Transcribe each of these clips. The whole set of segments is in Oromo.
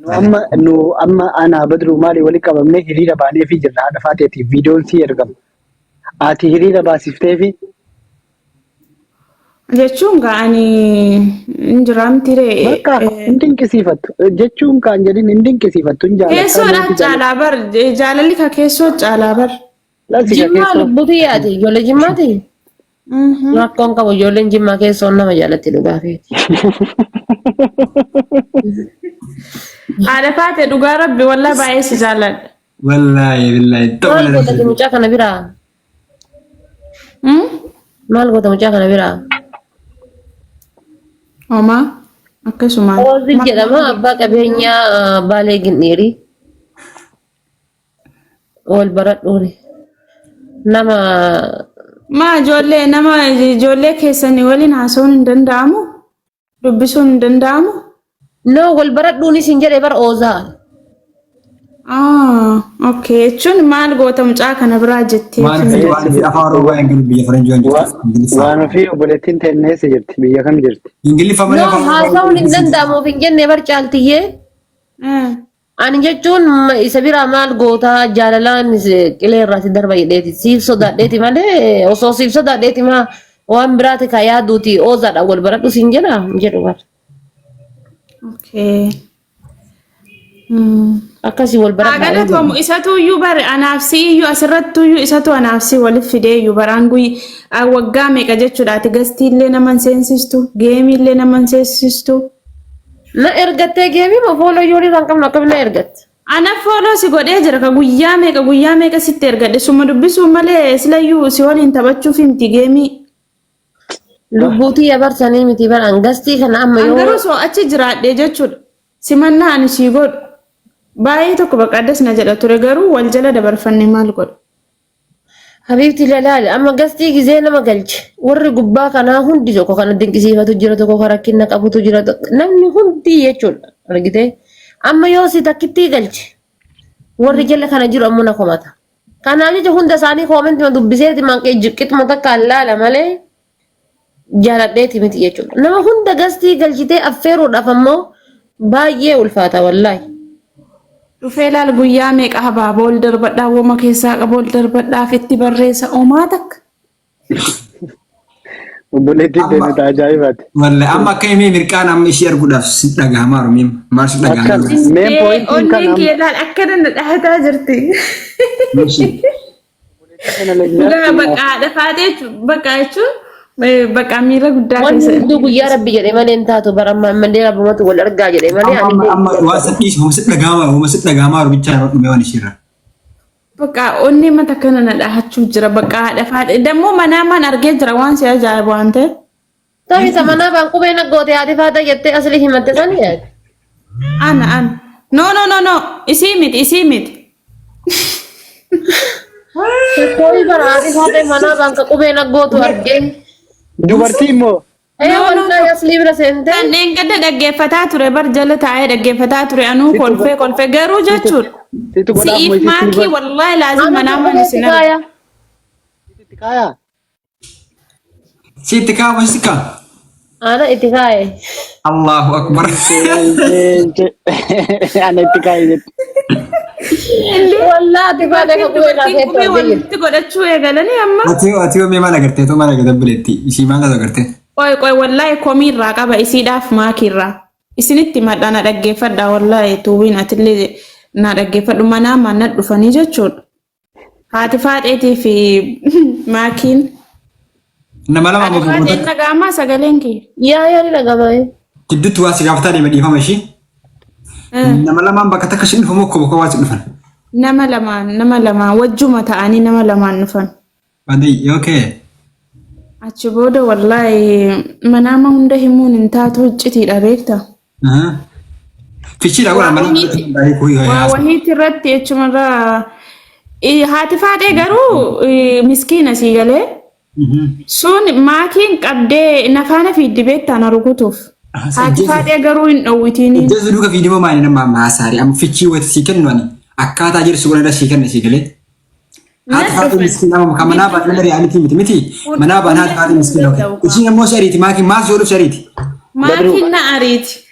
Nu amma nu amma anaa Badruu maali wali qabamnee hiriira baaneefii jirra haadha faateetiif viidiyoon sii ergama. Ati hiriira baasifteefi Jechuun gaa ani hin jiraamti ree. Bakka hin dinqisiifattu jechuun kaan jedhin hin dinqisiifattu hin jaalattaa Keessoodhaan meetii jaalatti. caalaa bar jaalalli ka keessoo caalaa bar. Lalsi ka Jimmaa keessoo. lubbuutu yaati. Ijoollee jimmaati. Rakkoon qabu ijoolleen jimmaa keessoon nama jaalatti dhugaa keeti. Haadha faate dhugaa rabbi wallaa baay'ee si jaalladha. Wallaahi billaahi ta'u Maal goota mucaa kana biraa? Maal goota mucaa kana biraa? Homaa akkasumaan. Oozil jedhama abbaa qabeenyaa Baalee Gindhiirii. Wal baradhuuni. Nama Maa ijoollee nama ijoollee keessanii waliin haasa'uun hin danda'amu? Dubbisuun hin danda'amu? No wal baradhuuni sin jedhe bar oozaa. Ah, okay. Jechuun maal goota mucaa kana biraa jettee Waan fi waan fi afaan Oromoo hin galu biyya faranjii waan jirtu. Ingiliffaa. Waan ofii obboleettiin teenne eessa jirti? Biyya kam jirti? Ingiliffa malee No afaan Oromoo haasa'uun hin danda'amu of hin jenne bar caaltiyyee. Ani jechuun isa biraa maal gootaa jaalalaan qilee irraa si darba jedheeti siif sodaadheeti malee osoo siif sodaadheeti maa waan biraati ka yaaduuti oozaadha wal baradhu siin jedha hin jedhu bar. Okay. Akkasii wal Haa baradhaa. galatoomu isatu iyyuu bare anaaf si iyyuu asirrattu iyyuu isatu anaaf si waliif fidee iyyuu baraan guyyi waggaa meeqa jechuudha ati gastiillee nama hin seensistu geemiillee nama hin seensistu. Na ergattee geemii moo fooloo yoo irraa hin qabnu akkamiin na ergatte? Ana fooloo si godhee jira ka guyyaa meeqa guyyaa meeqa sitti ergadhe suma dubbisuu malee silayyuu si waliin taphachuuf himti geemii. Lubbuutii yabarsanii miti baraan gastii kana amma An yoo garuu soo achi jiraadhee jechuudha. Simannaa ani sii godhu. Baay'ee tokko bakka addas na jedha ture garuu wal jala dabarfanne maal godhu. Habiibti lalaali amma gastii gizee nama galche warri gubbaa kanaa hundi tokko kana dinqisiifatu jira tokko kan rakkina qabutu jira namni hundi jechuudha argite amma yoo si takkittii galche warri jala kana jiru ammoo na komata kanaaf jecha hunda isaanii koomentima dubbiseeti manqee qixuma takkaan laala malee jaaladheeti miti jechuudha. Nama hunda gastii galchitee affeeruudhaaf ammoo baay'ee ulfaata wallaahi. Dhufee laal guyyaa meeqa habaaboo ol darbadhaa woma keessaa qabu ol darbadhaaf itti barreessa omaa takka. Obboleettiin teenya ta ajaa'ibaati. Wallahi amma akka himee mirqaan amma ishii arguudhaaf si dhagahama Oromiin maal si dhagahama? Akkam meen poointiin kan Onneen amma kee laal akkana na dhahataa jirti. Dhugaa baqaa dhafaatee baqaa jechuun baqaa miira guddaa Wanni keessa. hunduu guyyaa rabbi jedhe malee hin taatu bara amma ammallee rabbumatu wal argaa jedhe malee Amma ani amma waan si dhiisu homa si dhagahama homa si dhagahama Oromichaa yeroo dhume waan ishiirra. Baqaa onnee mata kana na dhahachuu jira baqaa dhafaatee dammoo manaa man argee jira waan si ajaa'ibu waan ta'eef. Tafi samanaa baan qubee na goote haati faata jettee asli himatte sani yaad. Ana ana. No no no no isii miti isii miti. Kooyi bara haati faata manaa baan ka qubee na gootu argee. Dubartii immoo Ee No, no, wallahi asli bira seente. Kan dheengadda dhaggeeffataa ture bar jala taa'ee dhaggeeffataa ture anuu kolfee kolfee garuu jechuudha. situ godhaa Si'iif ammoo isitti maakii wallaahi laazim manaa mana Ana isin arga. kaaya. itti kaayaa. Sitti kaa'u sitti kaa'u. Ana itti kaaye. Allahu akbar. Ana itti kaaye jetti. Wallahi ati faata ka qubee na Dubartiin feetu qubee argee jirti. walitti godhachuu eegalanii amma. Ati ati yoo mee maal agartee too maal agartee bileetti ishii maal agartee? Qoy qoy wallaahi komii irraa qaba isiidhaaf maakii irraa. Isinitti himadha na dhaggeeffadha wallaahi tuubiin atillee na dhaggeeffadhu manaa mana dhufanii jechuudha. Haati faaxeetii fi maakiin. Nama lama Haati amma faaxeen dhaga'amaa sagaleen kiyya. Yaa yaa ni dhagama. gidduutti waa si gaafataa deema dhiifama ishii. Nama lamaan bakka takka si dhufamu akkuma kophaa si dhufan. Nama lamaan nama lamaan wajjuma ta'anii nama lamaan dhufan. Badii okay. Achi booda wallaahi manaama hunda himuun hin taatu iccitiidha beektaa. Fichiidha godhan mana Waa wahiiti irratti jechumarraa haati faaxee garuu miskiina sii galee sun maakiin qabdee nafaana fiiddi beektaa na rukutuuf. Haati faaxee garuu hin dhowwitiini. Ijjeesu duuka fiidimo maali nama maasaari amma fichii wati sii kennu ani akkaataa jirsu godhan irra sii kenna sii galee. Haati faaxee miskiina amma kan manaa baan nama riyaalitii miti miti manaa baan haati faaxee miskiina. Ishiin ammoo si ariiti maakiin maal si godhuuf si ariiti. Maakiin na ariiti.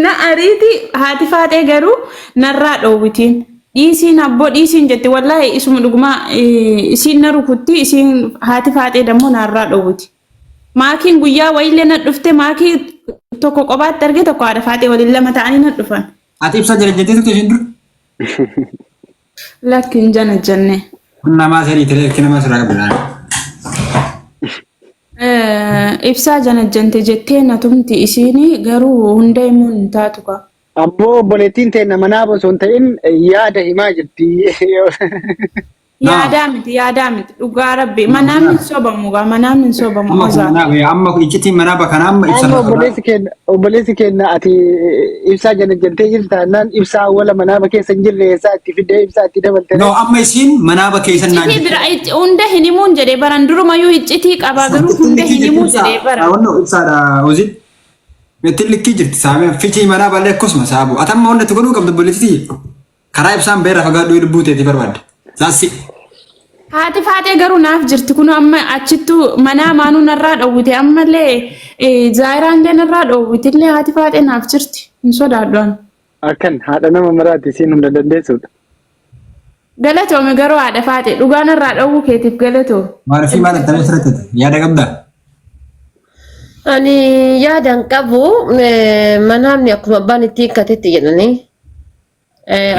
Na ariiti haati faaxee garuu narraa dhoowwitiin. Dhiisiin abboo dhiisiin jetti wallaahi isuma dhugumaa isiin na rukutti isiin haati faaxee dammoo narraa dhoowwiti. Maakiin guyyaa wayiillee na dhufte maakii tokko qobaatti arge tokko haadha faaxee waliin lama ta'anii na dhufan. Ati ibsaa jala jettee turte isheen dura. Lakki hin jana jenne. Kun namaa sadii tiree harki namaa sirraa qabdi. Ibsaa jana jante jettee na tumti isiin garuu hunda himuun hin taatu kaa. Ammoo obboleettiin teenna manaa osoo hin ta'in yaada himaa jirti. Yaadaa miti yaadaa miti dhugaa rabbi manaan hin sobamu gaa manaan hin sobamu Amma kun ozaa. manaa amma kun iccitiin manaa bakka amma ibsa Amma obboleessi keenya ati ibsaa jana jantee jirta naan ibsaa awwala manaaba keessa hin jirre eessaa itti fiddee ibsaa itti dabalte. No amma isiin manaa bakka keessan naan Iccitii bira hunda hin himuun jedhee baran durumayyuu iccitii qabaa garuu hunda hin himuun jedhee bara. Wanno ibsaadha hojii. Ittiin likkii jirti saamee fichii manaa ballee akkasuma saabu. Ati amma wanta itti godhuu qabdu obboleettii karaa ibsaan beerra fagaadhuu lubbuu teetii barbaadde. Saassi. Haati faaxee garuu naaf jirti kun amma achittu manaa maanuu narraa dhowwite ammallee zaayiraan illee narraa dhowwite illee haati faaxee naaf jirti hin sodaadhu ani. Akkan haadha nama maraati isiin hunda dandeessuudha. Galatoomi garuu haadha faaxee dhugaa narraa dhowwuu keetiif galatoomi. Maal fi maal attamee sirriitti yaada qabdaa? Ani yaadan qabu manaamni akkuma abbaan itti hiikkatetti jedhanii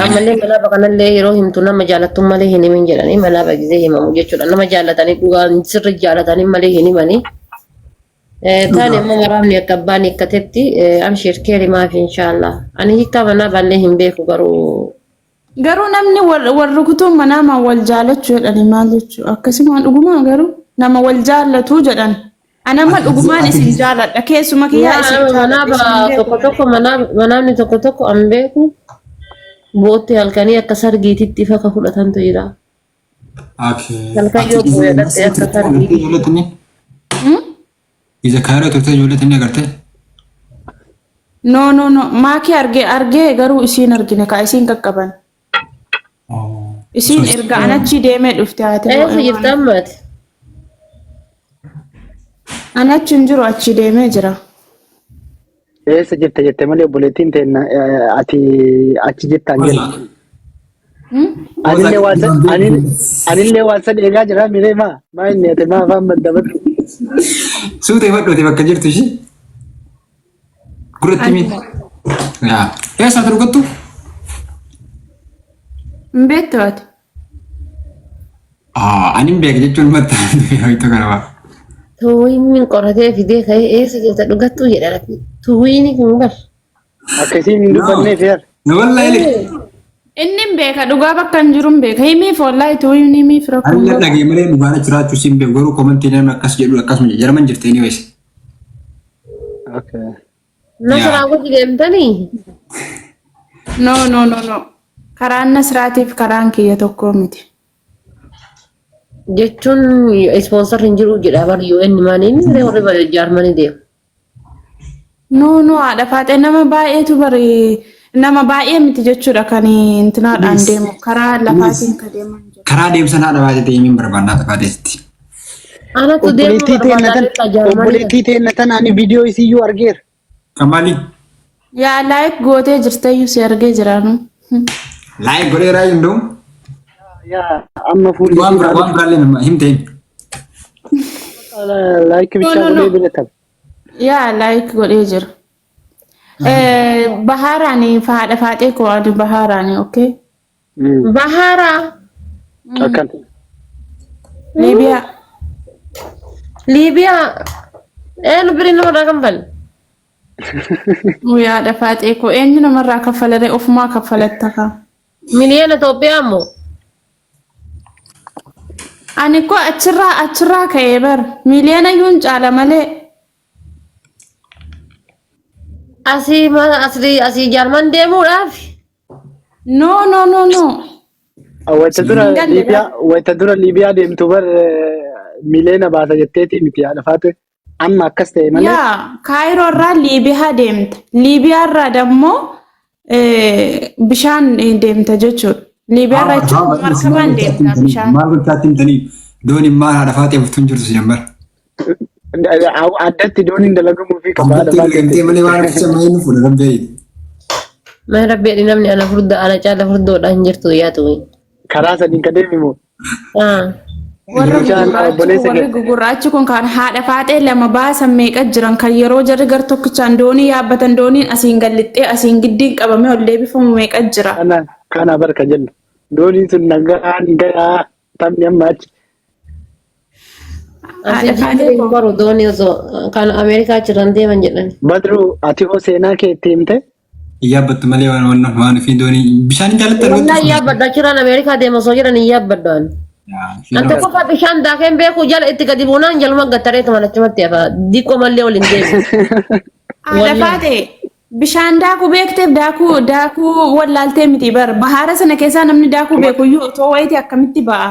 ammallee manaaba kanallee yeroo himtu nama jaalattu malee hin himin jedhanii manaaba gizee himamu jechuudha. Nama jaallatanii dhugaan sirri jaallatanii malee hin himanii. Taane immoo maraamni akka abbaan hiikkatetti amshiir keeri maafi inshaallah. Ani hiikkaa manaabaallee hin beeku garuu. Garuu namni wal rukutuun manaamaa wal jaalachuu jedhani maal jechuu akkasumaan dhugumaa garuu nama wal jaallatu jedhan. Ani amma dhugumaan isin jaaladha keessuma kiyyaa isin jaaladha Manaaba isin hin beeku tokko malee. tokko manaabni tokko tokko an beeku bootti halkanii akka sargiititti ifa ka fudhatantu jira. Halkan yoo booya dhatte akka sargiititti. Ija kaayiroo turte ijoollee tanii agartee? No no no maakii argee argee garuu isiin argine kaa isiin qaqqaban. Isiin erga an achi deemee dhufte haati Eessa jirta ammaati? An achi hin jiru achi deemee jira. Eessa jirta jette malee obboleettiin teenna ati achi jirtaan jedhu. Anillee waan san anillee waan san eegaa jira miree maa maa inni ati maa afaan maddabatu. Suutee fadhooti bakka jirtu ishii. Gurratti miti. Yaa. Eessa ati dhugattu? Hin beektu ati. Ani hin beeku jechuun maxxanee wayita kana waa. Tuwiin qoratee fidee ka'ee eessa jirta dhugattuu jedha lafi. Tuwiin kun bar. Akka isiin hin dubbanneef yaala. Na wallahi lik. Inni hin beeka dhugaa bakka hin jiru hin beeka. Himiif wallaahi tuwiin himiif rakkoo Ani hin qabu. dhagee malee dhugaan achi jiraachuu siin beeku garuu komantii namni akkas jedhu akkasuma jedhu jarman jirti anyways. Okay. Nasraa wajji deemtanii? No no no no. Karaan Nasraatiif karaan kiyya tokko miti. Jechuun ispoonsarri hin jiru jedha bar UN maaniin warri bari jaarmanii deemu. No no haadha faaxee nama baay'eetu bari nama baay'ee miti jechuudha kan intinaadhaan deemu karaa lafaatiin kan deeman jiru. Karaa deemsa haadha baatee ta'e hin barbaanna haadha baateetti. Anatu deemuu Obboleettii teenna barbaadaa tan jirta jaarmanii. obboleettii teenna tan ani viidiyoo isiyyuu argeera. Kan maali? Yaa like gootee jirtayyuu si argee jiraanu. Like godheeraa hin da'u. Yaa amma fuulli Waan biraa waan biraallee nama himte hin. like No bichaa no no. godhee bira ta'a. Yaa like godhee jira. Bahaaraani haadha faaxee koo ani bahaaraani okay. Bahaara. Akkan. Liibiyaa. Liibiyaa. Eenyu birii namarraa kanfale? Haadha faaxee koo eenyu namarraa kaffalare ofumaa kaffalatta kaa. Miliyoona Itoophiyaa immoo. Ani koo achirraa achirraa ka'ee bar miliyoona iyyuu caala malee. Asii asii asii jaarman deemuudhaaf. No no no no. Wayita dura Hin galle Liibiyaa wayita dura Liibiyaa deemtu bar miliyoona baasa jetteeti miti haadha faate. Amma akkas ta'e malee. Yaa Kaayiroo irraa Liibiyaa deemta. Liibiyaa irraa dammoo bishaan deemta jechuudha. Liibiyaa irraa jechuun markabaan deemta bishaan. Maal gochaatti himtanii dooniin maal haadha faatee bultuun jirtu si jambar. Addatti dooniin dalagamuu fi qaba haadha Addatti faate. deemtee malee waan akka malee nu fuudha rabbi. Mana rabbi namni ana furda ana caala furdoodhaan hin jirtu yaatu. Karaa sadiin ka deemimu. Ah. Warra Mucaan gugurraachi obboleessa warri kee. gugurraachi kun kan haadha faaxee lama baasan meeqa jiran kan yeroo jarri gar tokkichaan doonii yaabbatan dooniin asiin gallixxee asiin giddiin qabamee ol deebifamu meeqa jira. Kana kana barka jennu. Dooniin sun nagaan gayaa taphni amma achi. Asii Haadha faaxee jiru koo. baru doonii osoo kan Ameerikaa jiran deeman jedhan. Badru ati hoo seenaa kee itti himte? Hin yaabbattu malee waan waan waan ofii doonii bishaan hin jaallattan Wallahi yaabbadhu achirraan Ameerikaa deema osoo jiran hin yaabbadhu ani. An tokkoffaa bishaan daakeen beeku jala itti gadi buunaan jaluma gattareetu manachumatti hafa diqqoo mallee ol hin deebi'u. Haadha Wallahi. faaxee bishaan daakuu beekteef daakuu daakuu wallaaltee miti bar bahaara sana keessaa namni daakuu beeku iyyuu otoo wayitii akkamitti ba'a.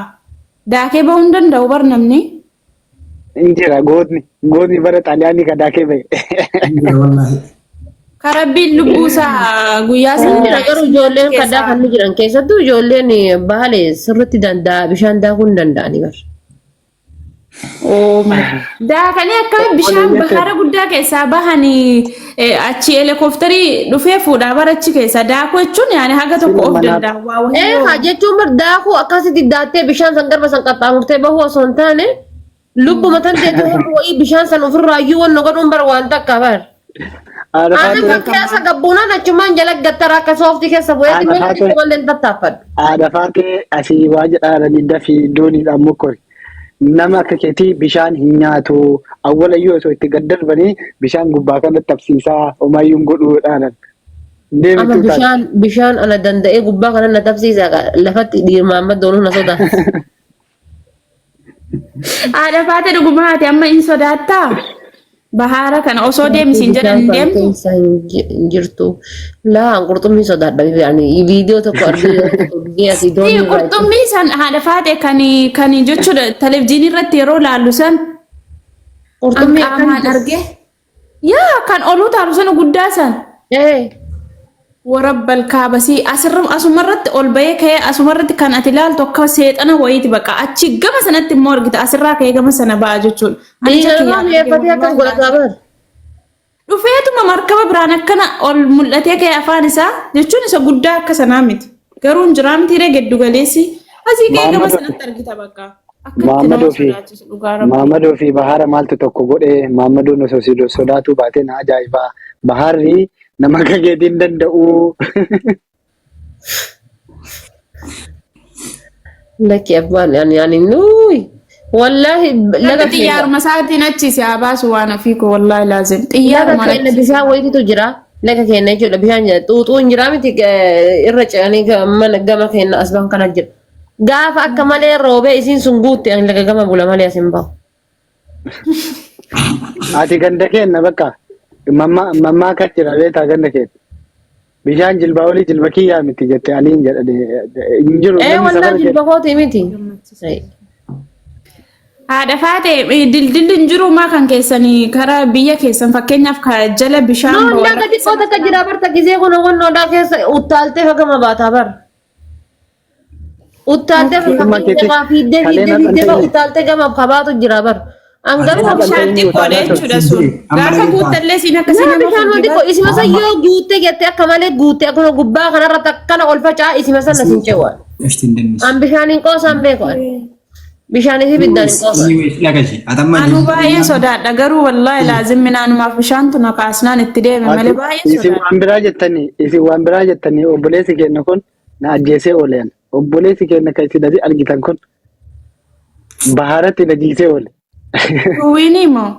Daakee bahuu hin danda'u bar namni. Hin jira gootni gootni bara xaaliyaanii ka daakee ba'e. Wallahi. Ka rabbiin lubbuu isaa guyyaa Ni sana jira garuu ijoolleen kan daakan ni jiran keessattuu ijoolleen baale sirriitti danda'a bishaan daakuu hin danda'ani bar. Oh my. Daakanii akkamitti bishaan bahara guddaa keessaa bahanii achi helikopterii dhufee fuudhaa bara achi keessaa daakuu jechuun yaani haga tokko of danda'a. Waa wahii Ee yoo- haa jechuun bar daakuu akkasitti daattee bishaan san garba san qaxxaamurtee bahuu osoo hin taane lubbuma tan teetu hedduu wayii bishaan san ofirraa iyyuu wanna godhuun bar waan takka bar. Haadha Ana faatee kan keessa gabbuunaan achumaan jala gattara akka sooftii keessa bu'eeti Haadha malee faatee. xiqqoo malee hin tattaaffadhu. Haadha faatee asii waa jedhaaranii dafii dooniidhaan mokkori. Nama akka keetii bishaan hin nyaatu. Awwalayyuu osoo itti gad darbanii bishaan gubbaa kanatti tabsiisaa homaayyuu hin godhuudhaanan. Amma Deebituu taate. bishaan bishaan ana danda'ee gubbaa kana na tabsiisa lafatti dhiirmaan doonuu na sodaachisa. Haadha faate dhuguma haati amma hin sodaattaa? Bahaara kana osoo deemsiin jedhan hin deemtu? Keessa hin jirtu. Laa qurxummii sodaadha. Ani viidiyoo tokko argee asii doonii Tii irraa. qurxummii san haadha faate kan kan jechuudha televizyiinii irratti yeroo laallu san an Qurxummii qaamaan arge. Yaa kan oluu taalu sana guddaa san. Ee. Warabbal kaabasii asirra asumarratti ol bahee ka'ee asumarratti kan ati ilaaltu akka seexana wayiiti baqa achi gama sanatti immoo argita asirraa ka'ee gama sana ba'a jechuudha. Ani ija Dhiiga kiyyaan arge mi'eeffatee akkas wallahi godhataa laazim. bara. Dhufeetuma markaba biraan akkana ol mul'atee ka'ee afaan isaa jechuun isa guddaa akka sanaa miti. Garuu hin jiraa mitiiree geddu galeessi asii ka'ee gama sanatti argita bakka. Akka itti nama Maammadoo fi sodaachisu dhugaa rabbi. Maammadoo fi Bahara maaltu tokko godhee Maammadoon osoo si sodaatuu baatee na ajaa'ibaa. Baharri nama akka keetii hin danda'u. Lakki abbaan ani ani nuyi wallaahi laga Rabbi keenya xiyyaaruma isaatiin achi si haa baasu waan ofii koo wallaahi laazim. laga Xiyyaaruma keenya bishaan wayitiitu jira laga keenya jechuudha bishaan jira xuuxuu hin jira miti irra ce'anii mana gama keenya as baan kana jira gaafa akka malee roobee isiin sun guutte ani laga gama bula malee as hin bahu. Ati ganda keenna bakka mammaa kan jira beektaa ganda keenya. Bishaan jilbaa olii jilba kiyyaa miti jette aliin jedhani hin jiru Ee namni wallaahi safara jilba kooti miti. Haadha faate dildilli hin jiru maa kan keessanii karaa biyya keessan fakkeenyaaf ka jala bishaan Noon ba'u laga xiqqoo takka jira barta gisee kun wannoodhaa keessa uttaaltee hagama baataa bar. Uttaaltee Mootummaa keetti fakkeenyaaf fiiddee kalee fiiddee fiiddee maxxantee uttaaltee gamaaf kabaatu jira bar. An garuu Kalee bishaan maxxantee xiqqoodha utaalaa jechuudha sun. Amma Gaafa dhageettaa. guuttallee siin akkasii Yaa nama bishaan fuuti wanti bar. koo isima san yoo guutte jette akka malee guutte akkuma gubbaa kanarratti akkana ol facaa isima san asin ce'u. Ifti hin dandeessu. An bishaan hin qoosaan beeku ani. Bishaanii fi ibiddaan hin qoosaan. Dhagashi. Atamma Anuu baay'ee sodaadha garuu wallaahi laazim minaanumaaf bishaantu na kaasnaan itti deeme malee baay'ee Isin sodaadha. waan biraa jettanii isin waan biraa jettanii obboleessi keenya kun na ajjeesee ooleen obboleessi keenya kan isin asii argitan kun baharatti na jiisee oole. Duwwiin moo?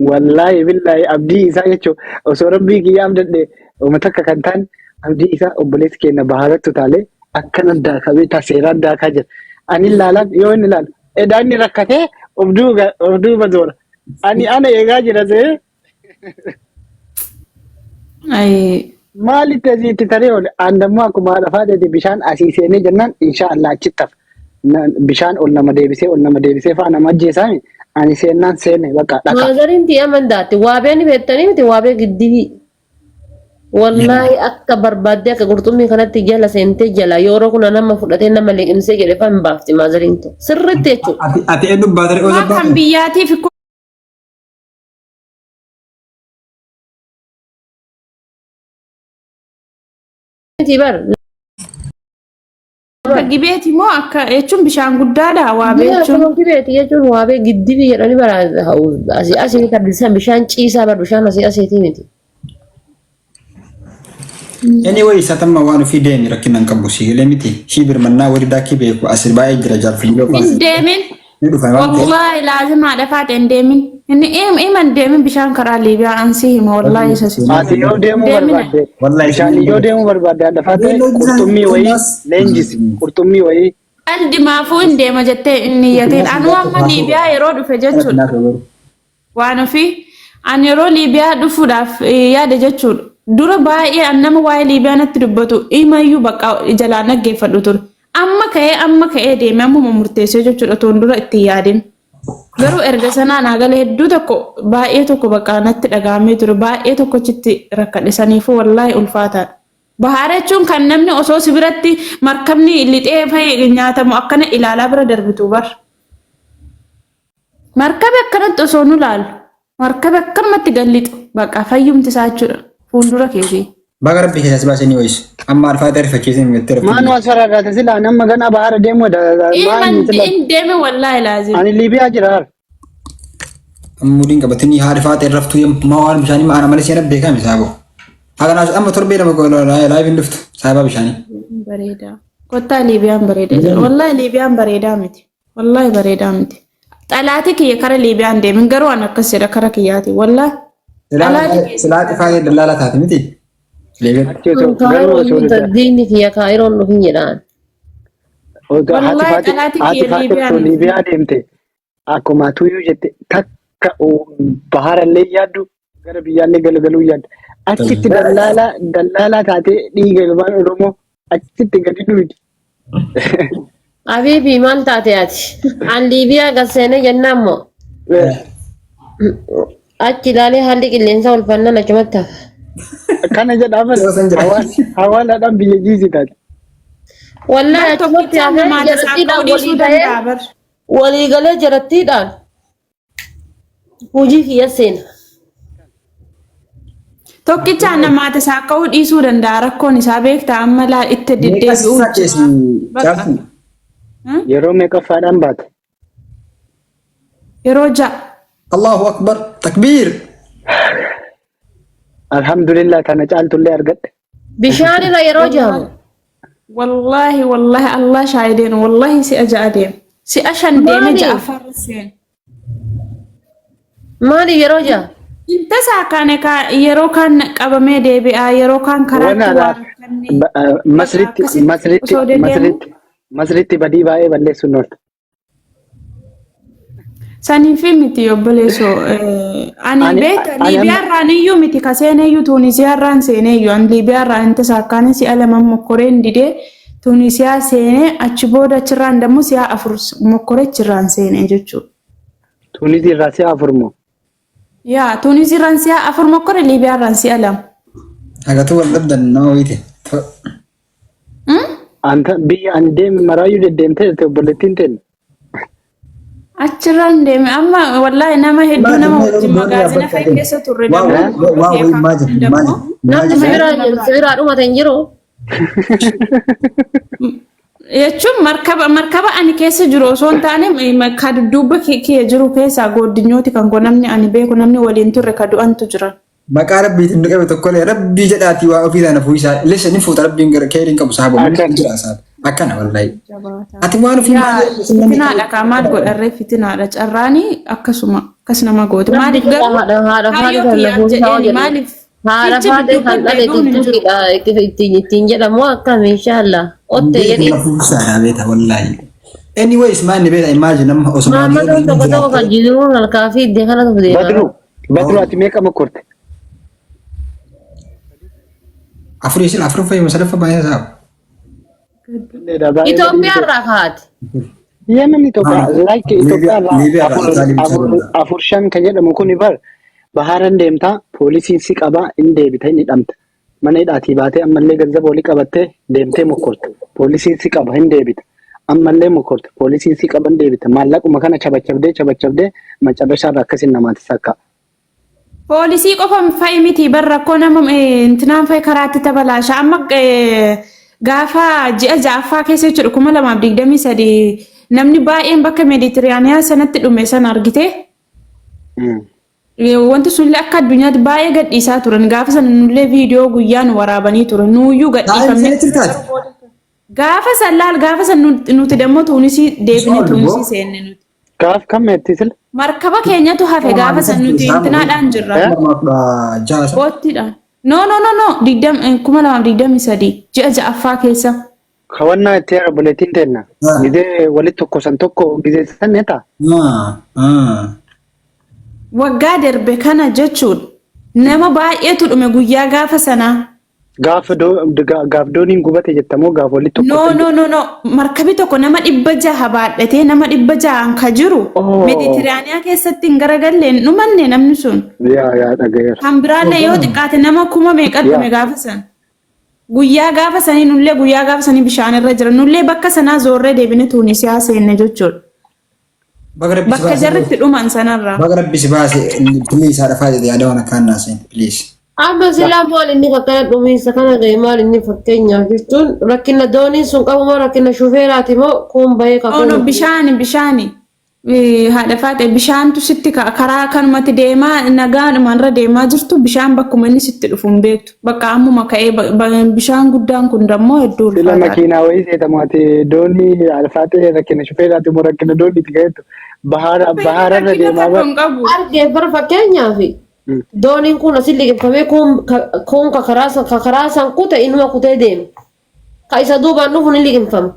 Wallaahi billaahi abdii isaa jechuun osoo rabbii kiyyaa abdadhe uma takka kan ta'an abdii isaa obboleessi keenya baharatti utaalee akkana daakamee ta seeraan daakaa jira. Ani ilaalaan yoo inni ilaalu edaa inni rakkatee of duuba of duuba zoora. Ani ana eegaa jira see Ayii. Maalitti asii itti taree oole? Aan dammoo akkuma haadha faateeti bishaan asii seenee jennaan insha Allah achitti hafa. Bishaan ol nama deebisee ol nama deebisee fa'a nama ajjeesaami. Ani seennaan seene bakka dhaka. Maazariin ti'a mandaatti waabee ni beektanii miti waabee giddibii. Wallaahi akka barbaaddee akka qurxummii kanatti jala seentee jala yeroo kuna nama fudhatee nama liqimsee jedhe fa hin baafti maazariin tun. Sirriitti jechuudha. Ati ati eenyu baatare Maa kan biyyaatiif Miti bar. Akka gibeeti moo akka jechuun bishaan guddaadha waabee jechuun. Akkuma gibeeti jechuun waabee giddibii jedhanii bara asii asii kan bishaan ciisaa bar bishaan asii asiitii miti. Anyway, isa tamma waan ofii deemi rakkina hin qabu si galee miti. Shii birmannaa warri daakii beeku asir baay'ee jira jaarfilii Hin deemin. Ni dhufa waan ta'eef. Wallaahi laazima haadha faate hin deemin. Inni ima hin deemin bishaan karaa Liibiyaa ansii hima wallaahi isa si. Ati yoo deemuu Deemina. barbaadde Wallahi bishaan yoo deemuu barbaadde haadha faate qurxummii wayii leenjisi qurxummii wayii. Qaldi maafuu hin deema jettee hin niyyatiin. Anuu amma Liibiyaa yeroo dhufe jechuudha. Waan ofii ani yeroo Liibiyaa dhufuudhaaf yaade jechuudha. Dura baay'ee an nama waa'ee Liibiyaa natti dubbatu imayyuu bakka jalaan dhaggeeffadhu ture. Amma ka'ee deeme ammuma murteessee jechuudha toon dura itti yaadin. Garuu erga sanaa naa galee hedduu tokko baay'ee tokko bakka natti dhaga'amee ture baay'ee tokkochitti rakkadhe saniifuu wallaahi ulfaataadha. Bahaara jechuun kan namni osoo si biratti markabni lixee fa'i nyaatamu akkana ilaalaa bira darbitu bar. Markabi akkanatti osoo nu laalu markabi akkanumatti gallixu bakka fayyumti isaa jechuudha fuuldura keetii. Baga rabbi keessas baasee ni ho'isu. Amma alfaata rifachiisee mitti Maan waan sararraate silaa nama gana bahara deemu Iman in deeme wallaahi laazim. Ani Liibiyaa jira. Mudiin qabatanii haadha faata irraftuu maa waan bishaanii maana malee seena beekame saabo. Haga amma torbee nama live hin dhuftu saaba bishaanii. Bareedaa. Kottaa Liibiyaan bareedaa jira. Wallaahi Liibiyaan bareedaa miti. Wallaahi bareedaa miti. Xalaati kiyya kara Liibiyaan deemin garuu an akkas jedha kara kiyyaati. Wallaahi. Xalaati kiyya. Silaa xifaa dallaala taate miti. Garuu osoo Diinni kiyya kaayiroon dhufin jedhaan. Wallaahi xalaati haati kiyya faate Liibiyaan osoo Liibiyaa deemte akkuma tuyyuu jette takka baharallee yaaddu gara biyyaallee galagaluu yaaddu. Achitti dallaalaa dallaalaa taatee dhiiga ilmaan Oromoo achitti gadi dhuydi. Abiibi maal taate ati? An Liibiyaa gad seenee jennaan moo? Achi ilaalee haalli qilleensaa ulfannaan achumatti hafa. Kana jedhaman hawaalaadhaan biyya jiisi taate. Wallaahi achumatti Tokkichaan hafee namaati jarattiidhaan saaka'uu dhiisuu walii ta'ee danda'a bar. walii galee jarattiidhaan hojii kiyya seena. Tokkichaan namaati saaka'uu dhiisuu danda'a rakkoon isaa beektaa amma laa itti deddeebi'uu jira. Bakka. Yeroo meeqaffaadhaan baate? Yeroo 6. Allahu akbar takbiir. Alhamdulillah tana caaltullee argadhe. Bishaan irra yeroo jahamu. Wallaahi wallaahi Allah shaahideen wallaahi si'a 6 deema. Si'a 5 deeme Maali? ja'affaarra seene. Maali yeroo jaha? Inta saakaane yeroo kaan qabamee deebi'a yeroo kaan karaatti waa rakkanne. Masritti Akkasitti Masritti osoo deddeemu. Masritti Masritti badii baay'ee balleessuun oolta. Saniifi miti obboleessoo. Ani beekta Liibiyaarraan iyyuu miti ka seeneeyyuu Tuunisiyaarraan seeneeyyuu ani Liibiyaarraan inta saakkaane si'a 2 mokkoreen didee Tuunisiyaa seenee achi booda achirraan dammoo si'a 4 mokkoree achirraan seenee jechuudha. Tuunizii irraa si'a 4 moo? Yaa Tuunisiirraan si'a 4 mokkore Liibiyaarraan si'a 2. Hagatuu wal dhabdan nama wayite. Anta biyya ani deeme maraayyuu deddeemtee jirti obboleettiin teenya. Achirraan deeme amma wallaahi nama hedduu nama wajjin magaazina fa'i keessa turre Waa Namni si biraa dhumate hin jiru. Jechuun markaba ani keessa jiru osoo hin taane ka dudduuba kiyya jiru keessaa gooddinyooti kan koo namni ani beeku namni waliin turre ka du'antu jira. Maqaa rabbiitiin nu qabe tokkollee rabbii jedhaatii waa ofii sana fuuyisaa lissa ni fuuta rabbiin gara keeriin qabu saaba Akkana. jira saaba akkana wallahi. Ati waan ofii Yaa fitinaadha kaa maal godharree fitinaadha carraanii akkasuma akkas nama gooti maaliif garuu Haadha kaayyoo faate kan kiyyaaf lafuun isaa jedheeni jedhu. maaliif Haadha fiichi faate kan dudduuba dhale deebi'uun hin jiru. tuttuqidha ittiin jedhamu akkam inshaallah. Ottee jedhi. Fuuyisaadha beeta wallahi. Anyways maal ni beeta imagine amma osoo Maammadoon tokko tokko kan jiruun halkaa fi iddee kanatu deema. Badru Badru ati meeqa mokkorte? Afurii isin afur fayyuma sadaffaa baay'ee saaba. Itoophiyaa irraa kaa'ati. Yemen Itoophiyaa like Itoophiyaa Liibiyaa irraa irraa Itaalii afur afur shan kan jedhamu kuni bar baharan deemtaa poolisiin si qabaa hin deebita hin hidhamta. Mana hidhaatii baatee ammallee ganzaba walii qabattee deemtee mokkorta. Poolisiin si qaba hin deebita. Ammallee mokkorta. Poolisiin si qaba hin deebita. Maallaquma kana chabachabdee chabachabdee macarrashaa irraa akkasin namaatti sakka. Poolisii qofa fa'i miti bar rakkoo nama intinaan fa'i karaatti tabalaasha. Amma gaafa ji'a ja'affaa keessa jechuudha 2023 namni baay'een bakka Meeditiraaniyaa sanatti dhume sana argite. Wanti sunillee akka addunyaatti baay'ee gadhiisaa turan. Gaafa sana nullee viidiyoo guyyaan waraabanii turan. Nuuyyuu gadhiifamne. Gaafa san laal, gaafa san nuti dammoo Tuunisii deebine, Tuunisii seenne nuti. Gaaf kam meetti sila? Markaba keenyatu hafe gaafa san, nuti intinaadhaan jirra. 2016. Boottiidhaan. No, no, no, no, 2023 ji'a ja'affaa keessa. Kawannaa itti obboleettiin teenna. Gizee walitti tokko san tokko gizee san ni ta'a. Waggaa darbe kana jechuun nama baay'eetu dhume guyyaa gaafa sanaa. Gaaf dooniin gubate jettamoo gaaf walitti tokko? No, no, no, no, markabi tokko nama 600 baadhatee, nama 600n ka jiru Meeditiraaniyaa keessatti hin garagalle, hin dhumanne namni sun. Yaa yaa, dhagayeera. Kan biraallee yoo xiqqaate nama kuma meeqa dhume gaafa san. Guyyaa gaafa sanii nullee, guyyaa gaafa sanii bishaan irra jira. Nullee bakka sanaa zoorree deebine Tuunisiyaa seenne jechuudha. Bakka jarri itti dhuman sanarraa. Baga Rabbi si baase, please, haadha faayida yaada waan akkaan naaseen, please. Amma silaa maal inni akkana dhumiinsa kana ga'e? Maal inni fakkeenyaaf jechuun rakkina dooniin sun qabu moo rakkina shufeeraati moo kun bahee Oh no, bishaani, bishaani. Haadha faate, bishaantu sitti karaa kanumatti deemaa, nagaadhuma irra deemaa jirtu, bishaan bakkuma inni sitti dhufu hin beektu. Bakka ammuma ka'ee bishaan guddaan kun dammoo hedduu Sila ulfaataadha. Makiinaa wayii seetamaati doonii alfaatee rakkina shufeeraati moo rakkina dooniiti ga'eetu bahaara bahaararra Rakkina deemaa tokko bara. hin qabu. Argee bara fakkeenyaaf dooniin kun asin liqimfamee, kun ka karaa san kute inuma kutee deema. Ka isa duubaan dhufu ni liqimfama.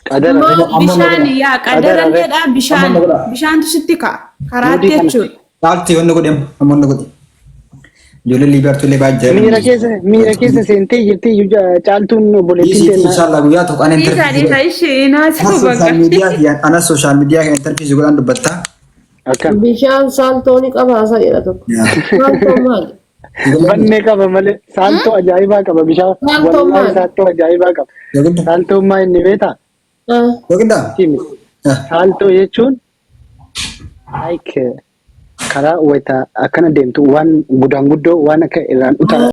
Qadara. Bishaan yaa qadaralleedha, bishaan Amma godha. bishaantu sitti ka'a karaatti Mudii kana. jechuudha. Caalti wanni godhe, amma wanni godhe. Ijoolleen Liibiyaartu illee baay'ee Miira keessa seentee jirti caaltuun obboleettiin Dhiisii, teenna. inshallah guyyaa tokko ani Dhiisaa, dhiisaa, ishee naasuu Anas bakka. social media anas social media interview godhan dubbattaa. Akkam. Bishaan saaltoo ni qabaasa jedha tokko. Saaltoo maali? Bannee qaba malee saaltoo ajaa'ibaa qaba bishaan. Saaltoo Wallaahi maali? saaltoo ajaa'ibaa qaba. Saaltoo maa inni beektaa? Ah. Yookiin Himi. Saaltoo jechuun like karaa wayita akkana deemtu waan gudaan guddoo waan akka irraan utaa